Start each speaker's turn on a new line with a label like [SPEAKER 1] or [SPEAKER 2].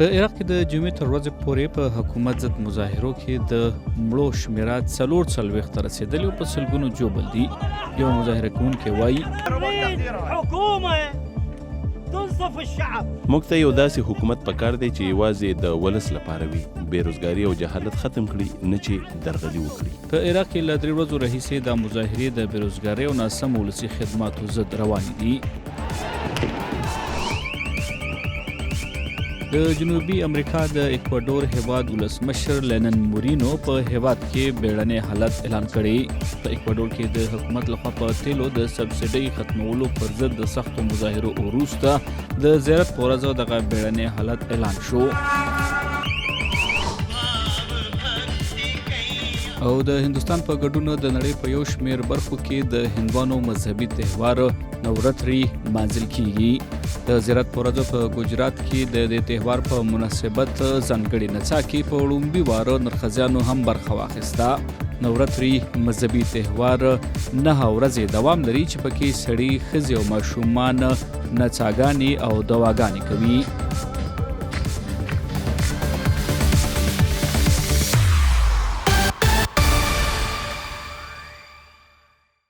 [SPEAKER 1] په عراق کې د جمعې تر ورځې پورې په حکومت ضد مظاهرو کې د مړو شمیره 44 ته رسېدلې او په سلګونو ژوبل دي. یو مظاهره کوونکی وایي:
[SPEAKER 2] موږ ته یو داسې حکومت پکار دی چې یوازې د ولس لپاره وي، بېروزګاري او جهالت ختم کړي، نه چې درغلي وکړي.
[SPEAKER 1] په عراق کې له درې ورځو راهیسې دا مظاهرې د بېروزګارۍ او ناسم ولسي خدماتو ضد روانې دي. د جنوبي امریکا د اکوادور هیواد ولسمشر لینن مورینو په هیواد کې بیړنی حالت اعلان کړی. په اکوادور کې د حکومت لخوا په تیلو د سبسیډۍ ختمولو پر ضد د سختو مظاهرو وروسته د زیارت په ورځ دغه بیړنی حالت اعلان شو. او د هندستان په ګډون د نړۍ په یو شمیر برخو کې د هندوانو مذهبي تهوار نوراتری لمانځل کیږي. د زیارت په ورځ په ګجرات کې د دې تهوار په مناسبت ځانګړي نڅا کې په وړومبي وار نرښځیانو هم برخه واخیسته. نوراتری مذهبي تهوار 9 ورځې دوام لري چې پکې سړي، ښځې او ماشومان نڅاګانې او دواګانې کوي.